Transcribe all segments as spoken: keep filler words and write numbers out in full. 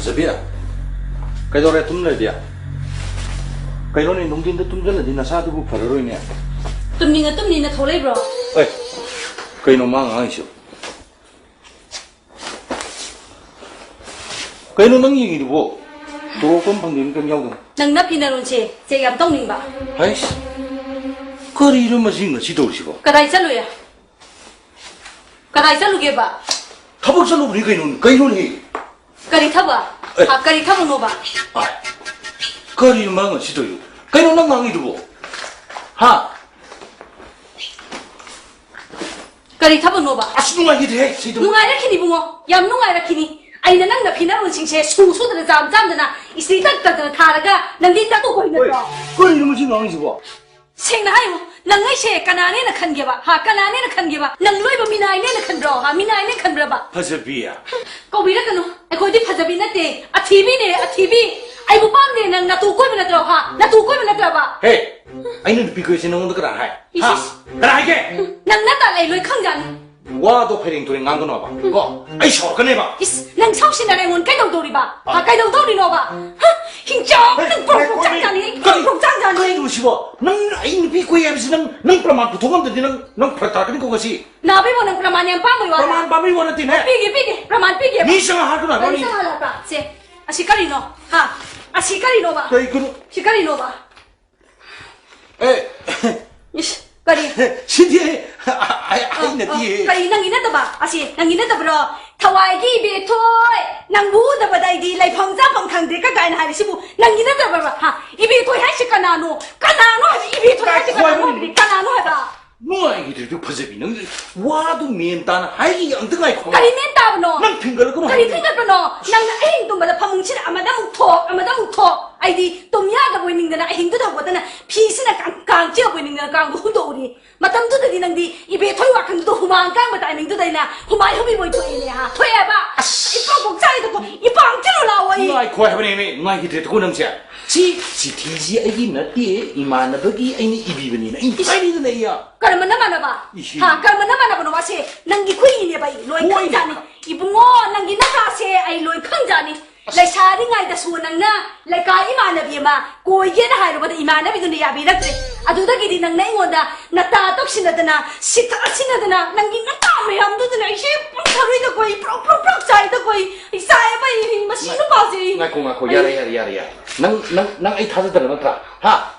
ꯆꯕꯤ, ꯀꯩꯗꯧꯔꯦ ꯇꯨꯝ ꯂꯩꯔꯗꯤ? ꯀꯩꯅꯣꯅꯦ, ꯅꯨꯡꯊꯤꯟꯗ ꯇꯨꯝꯁꯤꯜꯂꯗꯤ ꯅꯁꯥꯗꯨꯕꯨ ꯐꯔꯔꯣꯏꯅꯦ꯫ ꯇꯨꯝꯅꯤꯡꯉ ꯇꯨꯝꯅꯤꯡꯅ ꯊꯣꯛꯂꯛꯏꯕ꯭ꯔꯣ? ꯑꯦ, ꯀꯩꯅꯣ ꯃꯥ ꯉꯥꯡꯉꯤꯁꯤꯕꯣ? ꯀꯩꯅꯣ ꯅꯪ ꯌꯦꯡꯉꯤꯗꯨꯕꯣ? ꯇꯣꯂꯣꯞꯇꯣ ꯑꯃ ꯐꯪꯗꯦꯅ ꯀꯩꯝ ꯌꯥꯎꯗꯅ꯫ ꯅꯪ ꯅꯐꯤ ꯅꯔꯣꯟꯁꯦ ꯆꯦꯛ ꯌꯥꯝ ꯇꯧꯅꯤꯡꯕ꯫ ꯍꯩꯁ, ꯀꯔꯤꯅꯣ ꯃꯁꯤ ꯉꯁꯤ ꯇꯧꯔꯤꯁꯤꯕꯣ? ꯀꯗꯥꯏ ꯆꯠꯂꯨꯏ? ꯀꯗꯥꯏ ꯆꯠꯂꯨꯒꯦꯕ? ꯊꯕꯛ ꯆꯠꯂꯨꯕꯅꯤ ꯀꯩꯅꯣ, ꯀꯩꯅꯣꯅꯦ? ꯀꯔꯤ ꯊꯕꯛ? ꯑꯦ꯫ ꯍꯥ, ꯀꯔꯤ ꯊꯕꯛꯅꯣꯕ? ꯑꯥꯏ, ꯀꯔꯤꯅꯣ ꯃꯥ ꯉꯁꯤ ꯇꯧꯔꯤꯗꯨꯕꯣ? ꯀꯩꯅꯣ ꯅꯪ ꯉꯥꯡꯉꯤꯗꯨꯕꯣ? ꯍꯥ? ꯀꯔꯤ ꯊꯕꯛꯅꯣꯕ? ꯑꯁ, ꯅꯨꯡꯉꯥꯏꯈꯤꯗ꯭ꯔꯦꯍꯦ, ꯁꯤꯗ꯫ ꯅꯨꯡꯉꯥꯏꯔꯛꯈꯤꯅꯤ, ꯏꯕꯨꯡꯉꯣ꯫ ꯌꯥꯝ ꯅꯨꯡꯉꯥꯏꯔꯛꯈꯤꯅꯤ꯫ ꯑꯩꯅ ꯅꯪ ꯅꯐꯤ ꯅꯔꯣꯟꯁꯤꯡꯁꯦ ꯁꯨ ꯁꯨꯗꯅ, ꯆꯥꯝ ꯆꯥꯝꯗꯅ, ꯏꯁꯇ꯭ꯔꯤ ꯇꯛ ꯇꯛꯇꯅ ꯊꯥꯔꯒ ꯅꯪꯗꯤ ꯇꯛꯇꯣꯛꯄ ꯍꯣꯏ, ꯅꯠꯇ꯭ꯔꯣ? ꯀꯔꯤꯅꯣ ꯃꯁꯤ ꯉꯥꯡꯉꯤꯁꯤꯕꯣ? ꯁꯦꯡꯅ ꯍꯥꯏꯌꯨ, ꯅꯪ ꯑꯩꯁꯦ ꯀꯅꯥꯅꯦꯅ ꯈꯟꯒꯦꯕ? ꯍꯥ, ꯀꯅꯥꯅꯦꯅ ꯈꯟꯒꯦꯕ? ꯅꯪ ꯂꯣꯏꯕ ꯃꯤꯅꯥꯏꯅꯦꯅ ꯈꯟꯕ꯭ꯔꯣ? ꯍꯥ, ꯃꯤꯅꯥꯏꯅꯦ ꯈꯟꯕ꯭ꯔꯕ? ꯐꯖꯕꯤ꯫ ꯀꯧꯕꯤꯔꯛꯀꯅꯨ꯫ ꯑꯩꯈꯣꯏꯗꯤ ꯐꯖꯕꯤ ꯅꯠꯇꯦ, ꯑꯊꯤꯕꯤꯅꯦ, ꯑꯊꯤꯕꯤ꯫ ꯑꯩꯕꯨ ꯄꯥꯝꯗꯦ ꯅꯪ ꯅꯇꯨ ꯀꯣꯏꯕ ꯅꯠꯇ꯭ꯔꯣ? ꯍꯥ? ꯅꯇꯨ ꯀꯣꯏꯕ ꯅꯠꯇ꯭ꯔꯕ? ꯍꯦ, ꯑꯩꯅ ꯅꯨꯄꯤ ꯀꯣꯏꯁꯦ ꯅꯉꯣꯟꯗ ꯀꯅꯥ ꯍꯥꯏ? ꯍꯥ? ꯏꯁ, ꯏꯁ꯫ ꯀꯅꯥ ꯍꯥꯏꯒꯦ? ꯅꯪ ꯅꯇꯥ ꯂꯩ ꯂꯣꯏ ꯈꯪꯖꯥꯅꯤ꯫ ꯋꯥꯗꯣ ꯐꯩꯔꯦꯡ ꯇꯨꯔꯦꯡ ꯉꯥꯡꯒꯅꯣꯕ, ꯀꯣ? ꯑꯩ ꯁꯥꯎꯔꯛꯀꯅꯦꯕ꯫ ꯏꯁ, ꯅꯪ ꯁꯥꯎꯁꯤꯟꯅꯔꯦ ꯑꯩꯉꯣꯟꯗ ꯀꯩꯗꯧꯗꯧꯔꯤꯕ? ꯍꯥ, ꯑꯥ꯫ ꯀꯩꯗꯧꯗꯧꯔꯤꯅꯣꯕ? ꯍꯥ? ꯍꯤꯡꯆꯥꯎ, ꯍꯦ, ꯅꯪ ꯄ꯭ꯔꯣꯛ ꯄ꯭ꯔꯣꯛ ꯉꯥꯏꯈꯣꯃꯤ꯫ ꯆꯥꯛ ꯆꯥꯅꯤ, ꯑꯩ ꯀꯔꯤ, ꯄ꯭ꯔꯣꯛ ꯄ꯭ꯔꯣꯛ ꯆꯥꯛ ꯆꯥꯅꯤ꯫ ꯀꯔꯤꯅꯣ ꯁꯤꯕꯣ? ꯅꯪ ꯑꯩ ꯅꯨꯄꯤ ꯀꯣꯏ ꯍꯥꯏꯕꯁꯤ ꯅꯪ, ꯅꯪ ꯄ꯭ꯔꯃꯥꯟ ꯄꯨꯊꯣꯛꯉꯝꯗ꯭ꯔꯗꯤ ꯅꯪ, ꯅꯪ ꯐꯔꯛ ꯇꯥꯔꯛꯀꯅꯤꯀꯣ ꯉꯁꯤ꯫ ꯅꯥꯕ ꯏꯕꯣ, ꯅꯪ ꯄ꯭ꯔꯃꯥꯟ ꯌꯥꯝ ꯄꯥꯝꯕꯩ ꯋꯥꯔꯣ? ꯄ꯭ꯔꯃꯥꯟ ꯄꯥꯝꯕꯩ ꯋꯥ ꯅꯠꯇꯦꯅꯦ꯫ ꯄꯤꯒꯦ, ꯄꯤꯒꯦ, ꯄ꯭ꯔꯃꯥꯟ ꯄꯤꯒꯦꯕ꯫ ꯃꯤ ꯆꯪꯉꯛꯑ ꯍꯥꯏꯔꯛꯀꯅꯨ ꯍꯥꯏꯕ ꯀꯔꯤ ꯃꯤ꯫ ꯆꯪꯉꯛꯑ ꯍꯥꯏꯔꯛꯄ? ꯁꯦ, ꯑꯁꯤ ꯀꯔꯤꯅꯣ? ꯍꯥ? ꯑꯁꯤ ꯀꯔꯤꯅꯣꯕ? ꯀꯩꯒꯤꯅꯣ? ꯁꯤ ꯀꯔꯤꯅꯣꯕ? ꯑꯦ꯫ ꯏꯁ, ꯀꯔꯤ? ꯁꯤꯗꯤ ꯑꯩ, ꯑꯩ, ꯑꯩ ꯑ, ꯅꯠꯇꯤꯌꯦ꯫ ꯑ, ꯀꯔꯤ ꯅꯪꯒꯤ ꯅꯠꯇꯕ? ꯑꯁꯤ ꯅꯪꯒꯤ ꯅꯠꯇꯕ꯭ꯔꯣ? ꯊꯋꯥꯏꯒꯤ ꯏꯕꯦꯊꯣꯏ, ꯅꯪꯕꯨ ꯎꯗꯕꯗ ꯑꯩꯗꯤ ꯂꯩꯐꯝ ꯆꯥꯐꯝ ꯈꯪꯗꯦ ꯀ ꯀꯥꯏꯅ ꯍꯥꯏꯔꯤꯁꯤꯕꯨ ꯅꯪꯒꯤ ꯅꯠꯇꯕ꯭ꯔꯕ? ꯍꯥ? ꯏꯕꯦꯊꯣꯏ ꯍꯥꯏꯁꯤ ꯀꯅꯥꯅꯣ? ꯀꯅꯥꯅꯣ ꯍꯥꯏꯕ? ꯏꯕꯦꯊꯣꯏ ꯍꯥꯏꯁꯤ ꯀꯅꯥꯅꯣ ꯍꯥꯏꯕꯅꯤ? ꯀꯅꯥꯅꯣ ꯍꯥꯏꯕ? ꯅꯨꯡꯉꯥꯏꯈꯤꯗ꯭ꯔꯦ ꯑꯗꯨ ꯐꯖꯕꯤ, ꯅꯪ ꯋꯥꯗꯨ ꯃꯦꯟ ꯇꯥꯅ ꯍꯥꯏꯔꯤ, ꯑꯝꯇ ꯉꯥꯏꯈꯣ꯫ ꯀꯔꯤ ꯃꯦꯟ ꯇꯥꯕꯅꯣ? ꯅꯪ ꯐꯤꯡꯒꯠꯂꯛꯀꯅꯨ ꯀꯔꯤ ꯍꯥꯏꯕꯅꯤ꯫ ꯐꯤꯡꯒꯠꯄꯅꯣ? ꯅꯪꯅ ꯑꯍꯤꯡ ꯇꯨꯝꯕꯗ ꯐꯃꯨꯡꯁꯤꯗ ꯑꯃꯗ ꯑꯃꯨꯛ ꯊꯣꯛ, ꯑꯃꯗ ꯑꯃꯨꯛ ꯊꯣꯛ꯫ ꯑꯩꯗꯤ ꯇꯨꯝ ꯌꯥꯗꯕ ꯑꯣꯏꯅꯤꯡꯗꯅ ꯑꯍꯤꯡꯗꯨꯗ ꯍꯧꯒꯠꯇꯅ ꯐꯤꯁꯤꯅ ꯀꯥꯡ, ꯀꯥꯡ ꯆꯤꯛꯂꯛꯄ ꯑꯣꯏꯅꯤꯡꯗꯅ ꯀꯥꯡꯗꯣ ꯍꯨꯟꯗꯣꯛꯎꯔꯤ꯫ ꯃꯇꯝꯗꯨꯗꯗꯤ ꯅꯪꯗꯤ ꯏꯕꯦꯊꯣꯏ ꯋꯥꯈꯜꯗꯨꯗ ꯍꯨꯃꯥꯡ ꯀꯥꯡꯕ ꯇꯥꯏꯃꯤꯡꯗꯨꯗ ꯑꯩꯅ ꯍꯨꯃꯥꯏ ꯍꯨꯕꯤ ꯃꯣꯏ ꯊꯣꯛꯑꯦꯅꯦ ꯍꯥ꯫ ꯊꯣꯛꯑꯦꯕ꯫ ꯑꯁ! ꯏꯄꯥꯎ ꯄꯣꯛꯆꯥꯏꯗꯀꯣ, ꯏꯄꯥꯎ ꯊꯤꯜꯂꯨ ꯂꯥꯛꯑꯣ ꯑꯩ꯫ ꯉꯥꯏꯈꯣ ꯍꯥꯏꯕꯅꯦꯃꯤ, ꯉꯥꯏꯈꯤꯗ꯭ꯔꯦ ꯇꯨꯀꯨ ꯅꯪꯁꯦ꯫ ꯁꯤ ꯆꯤꯊꯤꯁꯤ ꯑꯩꯒꯤ ꯅꯠꯇꯦ, ꯏꯃꯥꯟꯅꯕꯒꯤ ꯑꯩꯅ ꯏꯕꯤꯕꯅꯤꯅ ꯑꯩꯅ ꯏꯁ! ꯍꯥꯏꯔꯤꯗꯅ ꯑꯩ꯫ ꯀꯔꯝꯕ ꯅꯃꯥꯟꯅꯕ? ꯏꯁꯤ꯫ ꯍꯥ, ꯀꯔꯝꯕ ꯅꯃꯥꯟꯅꯕꯅꯣ ꯃꯥꯁꯦ? ꯅꯪꯒꯤ ꯈꯨꯏꯅꯦꯕ ꯑꯩ ꯂꯣꯏ ꯍꯣꯏꯅꯦ꯫ ꯈꯪꯖꯥꯅꯤ꯫ ꯏꯕꯨꯡꯉꯣ, ꯅꯪꯒꯤ ꯅꯆꯥꯁꯦ ꯑꯩ ꯂꯣꯏ ꯈꯪꯖꯥꯅꯤ꯫ ꯂꯩꯁꯥꯔꯤꯉꯩꯗꯁꯨ ꯅꯪꯅ ꯂꯩꯀꯥꯏ ꯏꯃꯥꯟꯅꯕꯤ ꯑꯃ ꯀꯣꯏꯒꯦꯅ ꯍꯥꯏꯔꯨꯕꯗ ꯏꯃꯥꯟꯅꯕꯤꯗꯨꯅ ꯌꯥꯕꯤꯔꯛꯇ꯭ꯔꯦ꯫ ꯑꯗꯨꯗꯒꯤꯗꯤ ꯅꯪꯅ ꯑꯩꯉꯣꯟꯗ ꯅꯇꯥ ꯇꯧꯁꯤꯟꯅꯗꯅ, ꯁꯤꯊ ꯁꯤꯟꯅꯗꯅ, ꯅꯪꯒꯤ ꯅꯇꯥ ꯃꯌꯥꯝꯗꯨꯗꯅ ꯑꯩꯁꯦ ꯄꯨꯡꯊꯔꯣꯏꯗ ꯀꯣꯏ, ꯄ꯭ꯔꯣꯛ ꯄ꯭ꯔꯣꯛ ꯄ꯭ꯔꯣꯛ ꯆꯥꯏꯗ ꯀꯣꯏ, ꯏꯆꯥ ꯑꯃ ꯃꯁꯤ ꯅꯨꯄꯥꯁꯦ꯫ ꯉꯥꯏꯈꯣ, ꯉꯥꯏꯈꯣ, ꯌꯥꯔꯦ, ꯌꯥꯔꯦ, ꯌꯥꯔꯦ, ꯌꯥꯔꯦ꯫ ꯅꯪ, ꯅꯪ, ꯅꯪ ꯑꯩ ꯊꯥꯖꯗꯕ ꯅꯠꯇ꯭ꯔꯥ? ꯍꯥ?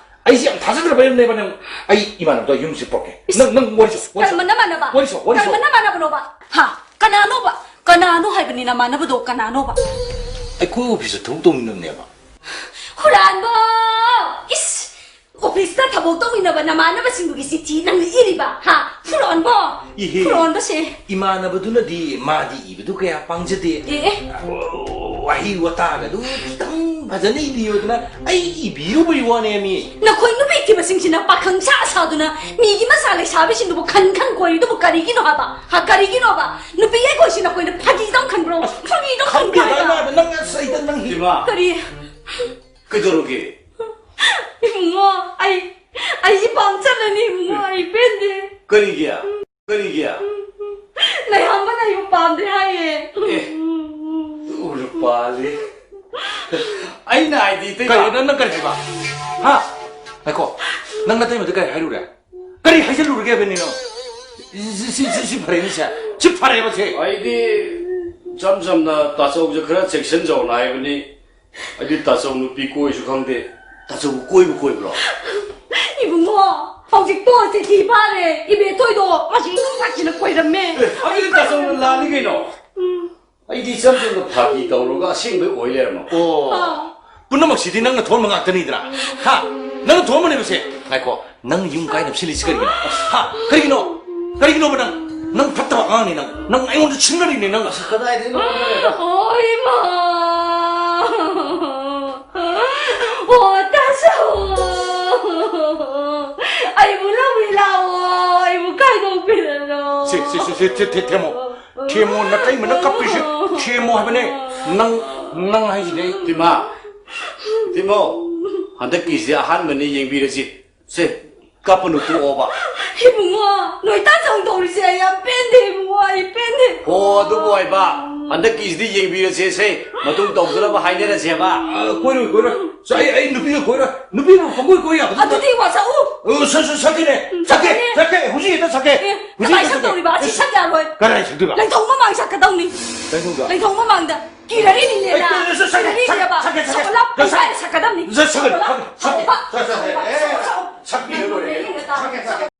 ꯑꯩꯁꯦ ꯌꯥꯝ ꯊꯥꯖꯗ꯭ꯔꯕ ꯌꯥꯝꯅꯦꯕ ꯅꯪ꯫ ꯑꯩ ꯏꯃꯥꯟꯅꯕꯗꯣ ꯌꯨꯝꯁꯤ ꯄꯨꯔꯛꯀꯦ꯫ ꯏꯁ, ꯅꯪ, ꯅꯪ ꯋꯥꯔꯤ ꯁꯥꯎ, ꯋꯥꯔꯤ ꯁꯥꯎ꯫ ꯀꯔꯝꯕ ꯅꯃꯥꯟꯅꯕ? ꯋꯥꯔꯤ ꯁꯥꯎ, ꯋꯥꯔꯤ ꯁꯥꯎ꯫ ꯀꯔꯝꯕ ꯅꯃꯥꯟꯅꯕꯅꯣꯕ? ꯍꯥ? ꯀꯅꯥꯅꯣꯕ? ꯀꯅꯥꯅꯣ ꯍꯥꯏꯕꯅꯤ ꯅꯃꯥꯟꯅꯕꯗꯣ ꯀꯅꯥꯅꯣꯕ? ꯑꯩꯈꯣꯏ ꯑꯣꯐꯤꯁꯇ ꯊꯕꯛ ꯇꯧꯃꯤꯟꯅꯕꯅꯦꯕ꯫ ꯍꯨꯔꯥꯟꯕ! ꯏꯁ! ꯑꯣꯐꯤꯁꯇ ꯊꯕꯛ ꯇꯧꯃꯤꯟꯅꯕ ꯅꯃꯥꯟꯅꯕꯁꯤꯡꯗꯨꯒꯤ ꯆꯤꯊꯤ ꯅꯪꯅ ꯏꯔꯤꯕ? ꯍꯥ? ꯍꯨꯔꯥꯟꯕ! ꯏꯍꯦ꯫ ꯍꯨꯔꯥꯟꯕꯁꯦ꯫ ꯏꯃꯥꯟꯅꯕꯗꯨꯅꯗꯤ ꯃꯥꯗꯤ ꯏꯕꯗꯨ ꯀꯌꯥ ꯄꯥꯝꯖꯗꯦ꯫ ꯑꯦ, ꯑꯦ꯫ ꯋꯥꯍꯩ ꯋꯥꯇꯥꯒꯗꯨ ꯈꯤꯇꯪ ꯐꯖꯅ ꯏꯕꯤꯌꯨꯗꯅ ꯑꯩ ꯏꯕꯤꯔꯨꯕꯩ ꯋꯥꯅꯦ ꯃꯤ꯫ ꯅꯈꯣꯏ ꯅꯨꯄꯤ ꯊꯤꯕꯁꯤꯡꯁꯤꯅ ꯄꯥꯈꯪ ꯁꯥ ꯁꯥꯗꯨꯅ ꯃꯤꯒꯤ ꯃꯆꯥ ꯂꯩꯁꯥꯕꯤꯁꯤꯡꯗꯨꯕꯨ ꯈꯟ ꯈꯟ ꯀꯣꯏꯔꯤꯗꯨꯕꯨ ꯀꯔꯤꯒꯤꯅꯣ ꯍꯥꯏꯕ? ꯍꯥ, ꯀꯔꯤꯒꯤꯅꯣꯕ? ꯅꯨꯄꯤ ꯑꯩꯈꯣꯏꯁꯤ ꯅꯈꯣꯏꯅ ꯐꯥꯒꯤꯗꯪ ꯈꯟꯕ꯭ꯔꯣ? ꯑꯁ, ꯐꯥꯒꯤꯗꯪ ꯈꯟꯕ꯭ꯔꯣ ꯈꯪꯗꯦꯗ ꯍꯥꯏꯕ? ꯏꯃꯥꯗ ꯅꯪ ꯑꯁ ꯑꯩꯗ ꯅꯪ ꯍꯤ- ꯏꯃꯥ꯫ ꯀꯔꯤ? ꯀꯩꯗꯧꯔꯒꯦ? ꯏꯕꯨꯡꯉꯣ, ꯑꯩ, ꯑꯩ ꯏꯄꯥꯝ ꯆꯠꯂꯅꯤ ꯏꯕꯨꯡꯉꯣ, ꯑꯩ ꯄꯦꯟꯗꯦ꯫ ꯀꯔꯤꯒꯤ? ꯀꯔꯤꯒꯤ? ꯅꯌꯥꯝꯕꯅ ꯑꯩꯕꯨ ꯄꯥꯝꯗꯦ ꯍꯥꯏꯌꯦ꯫ ꯑꯦ, ꯎꯔꯨ ꯄꯥꯜꯂꯤ꯫ ꯑꯩꯅ ꯍꯥꯏꯗꯤ ꯏꯇꯩꯃ꯫ ꯀꯔꯤ? ꯅꯪ, ꯅꯪ ꯀꯔꯤ ꯍꯥꯏꯕ? ꯍꯥ? ꯉꯥꯏꯈꯣ꯫ ꯅꯪ ꯅꯇꯩꯃꯗ ꯀꯔꯤ ꯍꯥꯏꯔꯨꯔꯦ? ꯀꯔꯤ ꯍꯥꯏꯖꯜꯂꯨꯔꯒꯦ ꯍꯥꯏꯕꯅꯤꯅꯣ? ꯁꯤ, ꯁꯤ, ꯁꯤ, ꯁꯤ ꯐꯔꯦꯅꯦ ꯁꯦ꯫ ꯁꯤ ꯐꯔꯦꯕ ꯁꯦ꯫ ꯑꯩꯗꯤ ꯏꯆꯝ ꯆꯝꯅ ꯇꯥꯆꯧꯁꯦ ꯈꯔ ꯆꯦꯛꯁꯤꯟꯖꯧꯅ ꯍꯥꯏꯕꯅꯤ꯫ ꯑꯩꯗꯤ ꯇꯥꯆꯧ ꯅꯨꯄꯤ ꯀꯣꯏꯁꯨ ꯈꯪꯗꯦ꯫ ꯇꯥꯆꯧꯕꯨ ꯀꯣꯏꯕꯨ ꯀꯣꯏꯕ꯭ꯔꯣ? ꯏꯕꯨꯡꯉꯣ, ꯍꯧꯖꯤꯛꯇꯣ ꯆꯤꯊꯤ ꯐꯥꯔꯦ꯫ ꯏꯕꯦꯊꯣꯏꯗꯣ ꯃꯁꯤ ꯅꯨꯡ ꯁꯥꯊꯤꯅ ꯀꯣꯏꯔꯝꯃꯦ꯫ ꯑꯦ, ꯑꯗꯨꯗꯤ ꯇꯥꯆꯧꯅ ꯂꯥꯜꯂꯤ ꯀꯩꯅꯣ꯫ ꯎꯝ꯫ ꯑꯩꯗꯤ ꯏꯆꯝ ꯆꯝꯅ ꯐꯥꯒꯤ ꯇꯧꯔꯒ ꯑꯁꯦꯡꯕꯩ ꯑꯣꯏ ꯂꯩꯔꯝꯃ꯫ ꯑꯣ꯫ ꯑꯥ꯫ ꯄꯨꯝꯅꯃꯛꯁꯤꯗꯤ ꯅꯪꯅ ꯊꯣꯛꯍꯟꯕ ꯉꯥꯛꯇꯅꯤꯗꯅ꯫ ꯍꯥ? ꯅꯪꯅ ꯊꯣꯛꯍꯟꯕꯅꯦꯕꯁꯦ꯫ ꯉꯥꯏꯈꯣ, ꯅꯪ ꯌꯨꯝ ꯀꯥꯏꯅꯕ ꯁꯤꯜꯂꯤꯁꯤ ꯀꯔꯤꯒꯤꯅꯣ? ꯍꯥ? ꯀꯔꯤꯒꯤꯅꯣ? ꯀꯔꯤꯒꯤꯅꯣꯕ ꯅꯪ? ꯅꯪ ꯐꯠꯇꯕ ꯑꯉꯥꯡꯅꯤ ꯅꯪ꯫ ꯅꯪ ꯑꯩꯉꯣꯟꯗ ꯁꯤꯡꯅꯔꯤꯅꯦ ꯅꯪ꯫ ꯑꯁ, ꯀꯗꯥꯏꯗꯩꯅꯣ ꯈꯪꯗ꯭ꯔꯦꯗ꯫ ꯑꯣ, ꯏꯃꯥ! ꯑꯣ, ꯇꯥꯆꯧ! ꯑꯩꯕꯨ ꯂꯧꯕꯤ ꯂꯥꯛꯑꯣ, ꯑꯩꯕꯨ ꯈꯥꯏꯗꯣꯛꯄꯤꯔꯅꯨ꯫ ꯁꯤ, ꯁꯤ, ꯁꯤ, ꯁꯤ, ꯊꯦ-, ꯊꯦ-, ꯊꯦꯝꯃꯣ꯫ ꯊꯦꯝꯃꯣ, ꯅꯇꯩꯃꯅ ꯀꯞꯄꯤꯁꯦ꯫ ꯊꯦꯝꯃꯣ ꯍꯥꯏꯕꯅꯦ꯫ ꯅꯪ, ꯅꯪ ꯍꯥꯏꯁꯤꯅꯦ ꯑꯩ꯫ ꯇꯤꯃꯥ, ꯇꯤꯃꯣ, ꯍꯟꯗꯛꯀꯤꯁꯦ ꯑꯍꯥꯟꯕꯅꯤ, ꯌꯦꯡꯕꯤꯔꯁꯤ꯫ ꯁꯦ, ꯀꯞꯄꯅꯨ, ꯇꯣꯛꯑꯣꯕ꯫ ꯏꯕꯨꯡꯉꯣ, ꯅꯣꯏ ꯇꯥꯆꯧ ꯇꯧꯔꯤꯁꯦ ꯑꯩ ꯌꯥꯝ ꯄꯦꯟꯗꯦ ꯏꯕꯨꯡꯉꯣ, ꯑꯩ ꯄꯦꯟꯗꯦ꯫ ꯍꯣ, ꯑꯗꯨꯕꯨ ꯑꯣꯏꯕ꯫ ꯍꯟꯗꯛꯀꯤꯁꯤꯗꯤ ꯌꯦꯡꯕꯤꯔꯁꯦꯁꯦ, ꯃꯇꯨꯡ ꯇꯧꯗꯅꯕ ꯍꯥꯏꯅꯔꯁꯦꯕ꯫ ꯑ, ꯀꯣꯏꯔꯣꯏ, ꯀꯣꯏꯔꯣꯏ꯫ ꯁ-, ꯑꯩ, ꯑꯩ ꯅꯨꯄꯤꯒ ꯀꯣꯏꯔꯣꯏ꯫ ꯅꯨꯄꯤꯕꯨ ꯄꯪꯀꯣꯏ ꯀꯣꯏ ꯌꯥꯕ ꯅꯠꯇꯦ꯫ ꯑꯗꯨꯗꯤ ꯋꯥꯁꯛꯎ꯫ ꯑ, ꯁ-, ꯁ-, ꯁꯛꯀꯦꯅꯦ꯫ ꯎꯝ, ꯁꯛꯀꯦ, ꯁꯛꯀꯦꯅꯦ꯫ ꯁꯛꯀꯦ꯫ ꯍꯧꯖꯤꯛ ꯍꯦꯛꯇ ꯁꯛꯀꯦ꯫ ꯑꯦ, ꯍꯧꯖꯤꯛ ꯀꯃꯥꯏ ꯍꯦꯛꯇ ꯁꯛꯀꯦ꯫ ꯁꯛꯇꯧꯔꯤꯕ? ꯑꯁꯤ ꯑꯦ, ꯁꯛ ꯌꯥꯔꯣꯏ꯫ ꯀꯗꯥꯏ ꯁꯛꯇꯣꯏꯕ? ꯂꯩꯊꯧ ꯃꯃꯥꯡ ꯁꯛꯀꯗꯧꯅꯤ꯫ ꯂꯩꯊꯧꯗ? ꯂꯩꯊꯧ ꯃꯃꯥꯡꯗ꯫ ꯀꯤꯔꯔꯤꯅꯤꯅꯦ ꯑꯦ, ꯅꯪ꯫ ꯁꯛꯀꯦ, ꯁꯛꯀꯦ, ꯀꯤꯔꯔꯤꯅꯦꯕ꯫ ꯁꯛꯀꯦ, ꯁꯛꯀꯦ, ꯁꯛꯑꯣ, ꯂꯥꯎ, ꯁꯛꯀꯦ꯫ ꯄꯩꯁꯥ ꯁꯛꯀꯗꯕꯅꯤ꯫ ꯁꯛꯀꯦ꯫ ꯁꯛꯑꯣ, ꯂꯥꯎ꯫